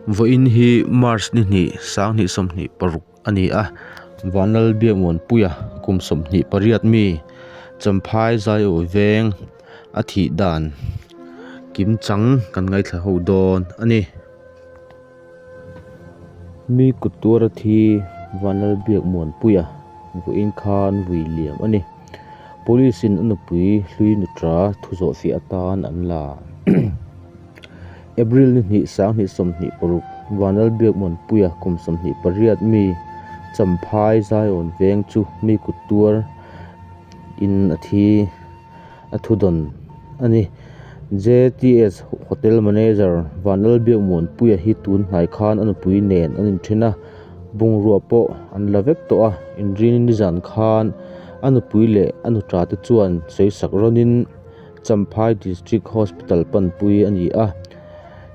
Vawiin hi March ni hnih sanghnih sawmhnih paruk a ni a, Vanlal Biakmuanpuia kum 28 mi Champhai Zaiawi veng a thih dan kim chang kan ngaithla ho dawn a ni. Mi kut tuara thi Vanlal Biakmuanpuia vawiin khan vui liam a ni. Police in a nupui hlui nutra thu zawhfiah atan an la. April ni hnih sanghnih 26 Vanlal Biakmuanpuia kum 28 mi Champhai Zion veng chu mi kut tuar in a thi a thu dawn a ni. JTS Hotel Manager Vanlal Biakmuanpuia hi tun hnai khan a nupui nen an inthen a, bungrua pawh an la vek tawh a, inrin nizan khan a nupui leh a nutra te chuan sawisak rawnin Champhai District Hospital panpui a ni a,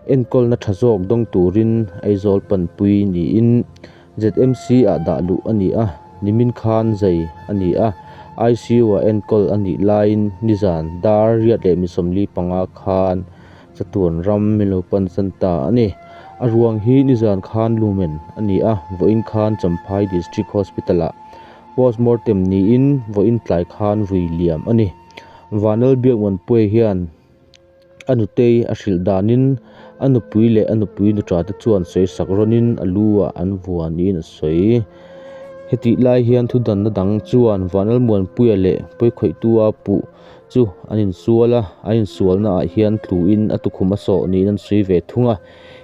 enkawlna tha zawk dawng turin Aizawl panpui niin ZMC ah dah luh a ni a, nimin khan zai a ni a, ICU ah enkawl a nih laiin nizan dar riat leh mi 45 khan chatuan ram min lo pansan ta a ni. A ruang hi nizan khan lumen a ni a, vawiin khan Champhai District Hospital ah postmortem niin vawiin tlai khan vui liam a ni. Vanlal Biakmuanpuia hian a nutei a hrilh danin a nupui leh a nupui nuṭa te chuan sawisak rawnin a lu ah an vua niin a sawi. Hetih lai hian thudanna dang chuan Vanlal Muanpuia leh Pawikhawihtua puh chu an insual a, an insualna ah hian tluin a tukhum a sawh niin an sawi ve thung a.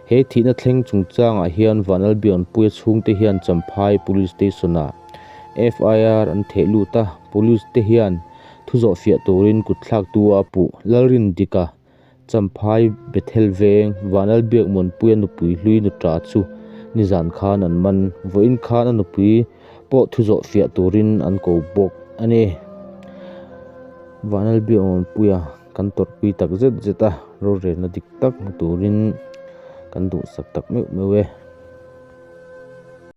He thihna thleng chungchangah hian Vanlal Biakmuanpuia chhungte hian Champhai Police Station ah FIR an theh lut a, Police te hian Thu zawh fiah turin kut thlaktu a puh Lalrindika, Champhai Bethel veng, Vanlal Biakmuanpuia nupui hlui nuṭa chu nizan khan an man. Vawiin khan a nupui pawh thu zawh fiah turin an ko bawk a ni. Vanlal Biakmuanpuia kan tawrhpui tak zet zet a, rorelna dik tak hmu turin kan duhsak tak meuh meuh e.